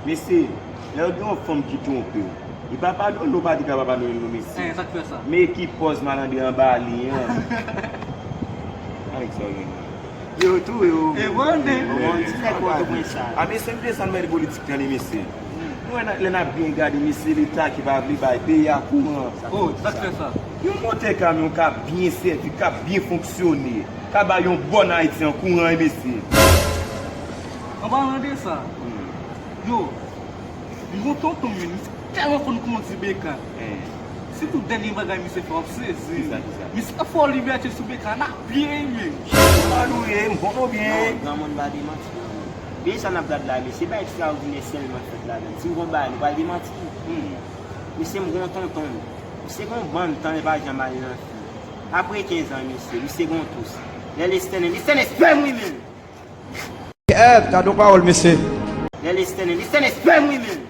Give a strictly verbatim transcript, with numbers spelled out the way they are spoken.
Mesye, lè w gen yon fanm ki twonpe w, li pa padone w, pa di ka pa padone w non, mesye. Eh, sa k fè sa? Men ki pòz malandren anba li an. Ay, sa gen. Yo tou yo. E bon, ne. Bon, ti nèg Pòtoprens sa. A mesye, m desann mèt politik nan li, mesye. Nou wè, lè n ap byen gade, mesye, Leta ki pa vle bay peyi a kouran. Oh, sa k fè sa? Yon motè kamyon k ap byen sèvi, k ap byen fonksyone, k ap bay yon bòn Ayiti an kouran, wi, mesye. An palan de sa, yo, m gon tonton m, li tèlman konn kondi Bekan. Eh. Sitou dènye bagay misye fè, w ap sezi. Kisa, kisa? Misye fè yon libète sou Bekan, n ap byen, men. Alou ye, m konn ou byen. Non, granmoun pa demanti non. Peyi sa n ap gad la, mesye, se pa ekstraòdinè sèlman k fèt ladan l. Si n gon bagay, nou pral demanti. Mesye, m gon tonton m. Misye gon bann tan, li pa janm al nan fi. Apre kenz an, mesye, misye gon tous. Lè l estène, li estène espèm, wi, men. Kèt, gade yon pawòl, mesye. Lè l estène, li estène espèm, wi, men.